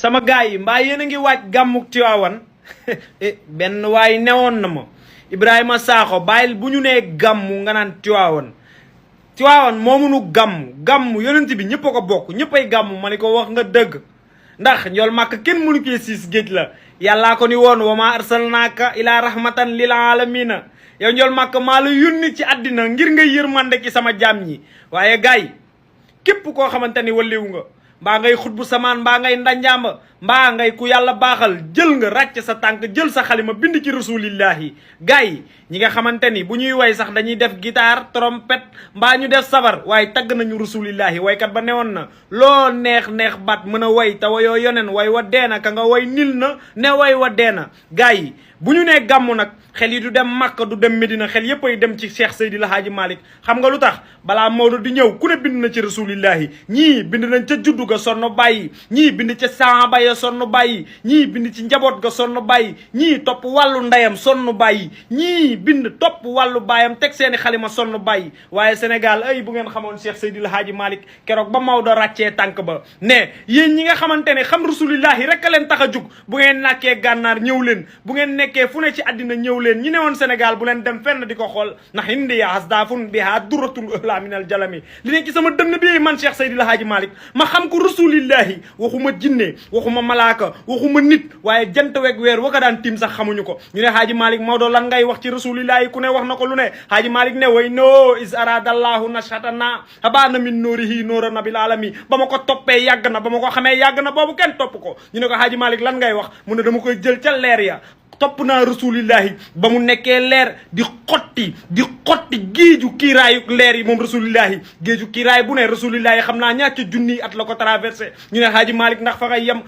sama gaay yi mbaa yéen a ngi waaj gàmmuk Tiwaawan benn waay newoon na ma Ibrahima Sakho bàyyil bu ñu nee gàmmu nga naan Tiwaawan moomunu gàmm yonent bi ñëpp a ko bokk ñëppay gàmm ma ni ko wax nga dëgg ndax njool màkk kenn mënu kee siis géej la yàllaa ko ni woon wa ma arsalnaaka ila rahmatan lil alamina yow njool màkk maa la yónni ci àddina ngir nga yërmande ci sama jaam ñi waaye gaay képp koo xamante ni walliwu nga mbaa ngay xutbu samaan mbaa ngay ndanjaamba mbaa ngay ku yàlla baaxal jël nga ràcc sa tànk jël sa xalima bind ci rasulillahi gars yi ñi nga xamante ni bu ñuy way sax dañuy def guitare trompette mbaa ñu def sabar waaye tagg nañu rasulillahi waykat ba newoon na loo neex baat mën a way te wayoo yonen way wa deena ka nga way nil na ne way wa deena gars yi bu ñu nee gàmmu nag xel yi du dem Makka du dem Medina xel yépp ay dem ci Cheikh Seydil Hadji Malick xam nga lu tax balaa Maodo di ñëw ku ne bind na ci rasulillahi ñii bind nañ ca juddu ga sonn bàyyi ñii bind ca saaba ya sonn bàyyi ñii bind ci njaboot ga sonn bàyyi ñii topp wàllu ndeyam sonn bàyyi ñii bind topp wàllu baayam teg seeni xalima sonn bàyyi waaye Sénégal ay bu ngeen xamoon Cheikh Seydil Hadji Malick keroog ba Maodo ràccee tànk ba ne yéen ñi nga xamante ne xam rasulillahi rek a leen tax a jug bu ngeen nàkkee gànnaar ñëw leen bu ngeen nekkee fu ne ci àddina ñëw leen ñi ne woon Sénégal bu leen dem fenn di ko xool ndax indiya hasdafun biha duratul ëhla min al jalami li ne ci sama dënn bi man Cheikh Seydil Hadji Malick ma xam ko rasulillahi waxuma jinne waxuma malaaka waxuma nit waaye jant weeg weer waka daan tiim sax xamuñu ko ñu ne Hadji Malick Maodo lan ngay wax ci rasulillahi ku ne wax na ko lu ne Hadji Malick ne way no is aradallahu nashatana habana min nourihi noora nabil alami ba ma ko toppee yàgg na ba ma ko xamee yàgg na boobu kenn topp ko ñu ne ko Hadji Malick lan ngay wax mu ne dama koy jël ca leer ya topp naa rasulillahi ba mu nekkee leer di xotti géeju kiiraayu leer yi moom rasulillahi géeju kiiraay bu ne rasulillahi xam naa ñaata junniy at la ko traversé ñu ne Hadji Malick ndax fa ngay yem